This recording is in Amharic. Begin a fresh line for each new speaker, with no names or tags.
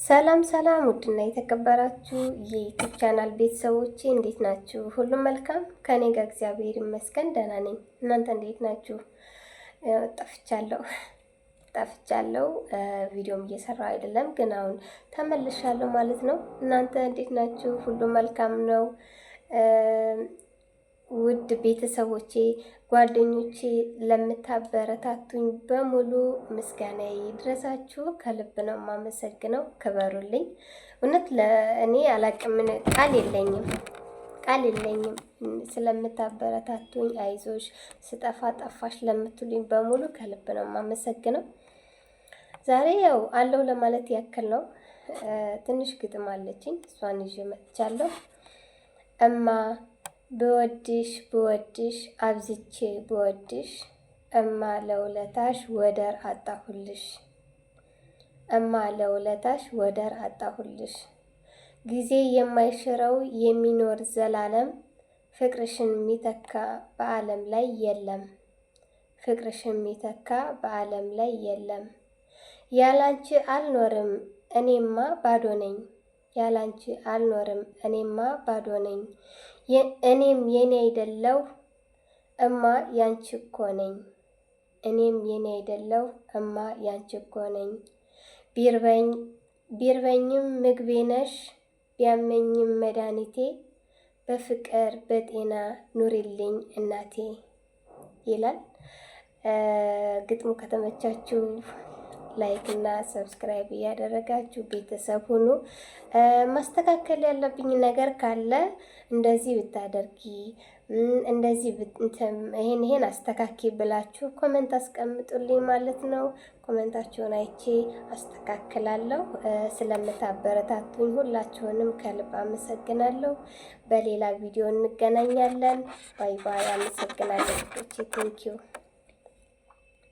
ሰላም ሰላም፣ ውድና የተከበራችሁ የ YouTube channel ቤተሰቦቼ እንዴት ናችሁ? ሁሉም መልካም ከኔ ጋር እግዚአብሔር ይመስገን ደህና ነኝ። እናንተ እንዴት ናችሁ? ጠፍቻለሁ ጠፍቻለሁ። ቪዲዮም እየሰራሁ አይደለም፣ ግን አሁን ተመልሻለሁ ማለት ነው። እናንተ እንዴት ናችሁ? ሁሉም መልካም ነው? ውድ ቤተሰቦቼ፣ ጓደኞቼ ለምታበረታቱኝ በሙሉ ምስጋና ይድረሳችሁ። ከልብ ነው የማመሰግነው። ክበሩልኝ። እውነት ለእኔ አላቅምን ቃል የለኝም ቃል የለኝም። ስለምታበረታቱኝ፣ አይዞሽ ስጠፋ ጠፋሽ ለምትሉኝ በሙሉ ከልብ ነው የማመሰግነው። ዛሬ ያው አለው ለማለት ያክል ነው። ትንሽ ግጥም አለችኝ፣ እሷን ይዤ መጥቻለሁ። እማ ብወድሽ ብወድሽ አብዝቼ ብወድሽ እማ ለውለታሽ ወደር አጣሁልሽ፣ እማ ለውለታሽ ወደር አጣሁልሽ። ጊዜ የማይሽረው የሚኖር ዘላለም ፍቅርሽን የሚተካ በዓለም ላይ የለም፣ ፍቅርሽን የሚተካ በዓለም ላይ የለም። ያላንቺ አልኖርም እኔማ ባዶ ነኝ፣ ያላንቺ አልኖርም እኔማ ባዶ ነኝ። እኔም የኔ አይደለሁ እማ ያንቺ እኮ ነኝ፣ እኔም የኔ አይደለሁ እማ ያንቺ እኮ ነኝ። ቢርበኝም ምግቤ ነሽ፣ ቢያመኝም መድኃኒቴ፣ በፍቅር በጤና ኑሪልኝ እናቴ ይላል ግጥሙ። ከተመቻችሁ like እና subscribe እያደረጋችሁ ቤተሰብ ሁኑ። ማስተካከል ያለብኝ ነገር ካለ እንደዚህ ብታደርጊ፣ እንደዚህ ይሄን ይሄን አስተካኪ ብላችሁ comment አስቀምጡልኝ ማለት ነው። Comment ኣችሁን አይቼ አስተካክላለሁ። ስለምታበረታቱኝ ሁላችሁንም ከልብ አመሰግናለሁ። በሌላ ቪዲዮ እንገናኛለን። Bye bye። አመሰግናለሁ። Thank you.